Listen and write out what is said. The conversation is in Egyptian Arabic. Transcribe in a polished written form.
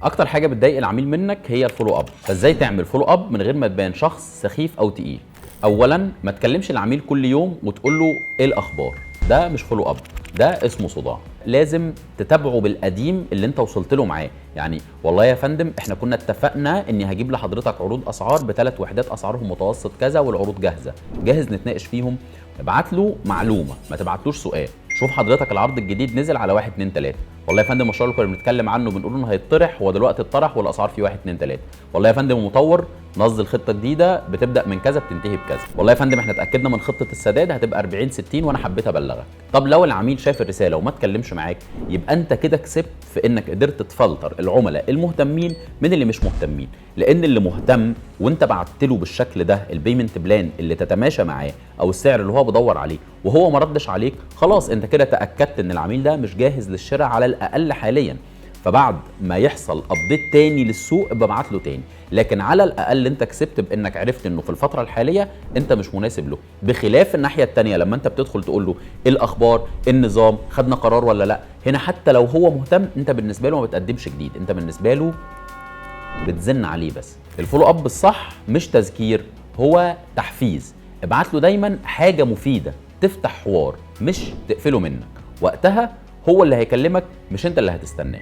اكتر حاجة بتضايق العميل منك هي ال follow up. فازاي تعمل follow up من غير ما تبان شخص سخيف او تقيل؟ اولا، ما تكلمش العميل كل يوم وتقول له ايه الاخبار. ده مش follow up، ده اسمه صداع. لازم تتابعه بالقديم اللي انت وصلت له معاه. يعني والله يا فندم، احنا كنا اتفقنا اني هجيب لحضرتك عروض اسعار بثلاث وحدات، اسعارهم متوسط كذا، والعروض جاهزه، جاهز نتناقش فيهم؟ ابعت له معلومه، ما تبعتلوش سؤال. شوف حضرتك، العرض الجديد نزل على 1 2 3. والله يا فندم، المشروع اللي كنا بنتكلم عنه، بنقول انه هيطرح، هو دلوقتي اتطرح والاسعار فيه 1 2 3. والله يا فندم، المطور نزل خطه جديدة بتبدا من كذا بتنتهي بكذا. والله يا فندم، احنا اتاكدنا من خطه السداد هتبقى 40 60، وانا حبيت ابلغك. طب لو العميل شاف الرسالة وما اتكلمش معاك، يبقى انت كده كسبت في انك قدرت تفلتر العملاء المهتمين من اللي مش مهتمين، لان اللي مهتم وانت بعت له بالشكل ده ال payment plan اللي تتماشى معاه او السعر اللي هو بدور عليه وهو ما ردش عليك، خلاص، انت كده تاكدت ان العميل ده مش جاهز للشراء على الاقل حاليا. فبعد ما يحصل update تاني للسوق ابقى ابعت له تاني، لكن على الاقل انت كسبت بانك عرفت انه في الفترة الحالية انت مش مناسب له. بخلاف الناحية التانية، لما انت بتدخل تقول له ايه الاخبار، إيه النظام، خدنا قرار ولا لا، هنا حتى لو هو مهتم، انت بالنسبة له ما بتقدمش جديد، انت بالنسبة له بتزن عليه بس. ال follow up الصح مش تذكير، هو تحفيز. ابعت له دايما حاجة مفيدة تفتح حوار، مش تقفله منك. وقتها هو اللي هيكلمك، مش انت اللي هتستناه.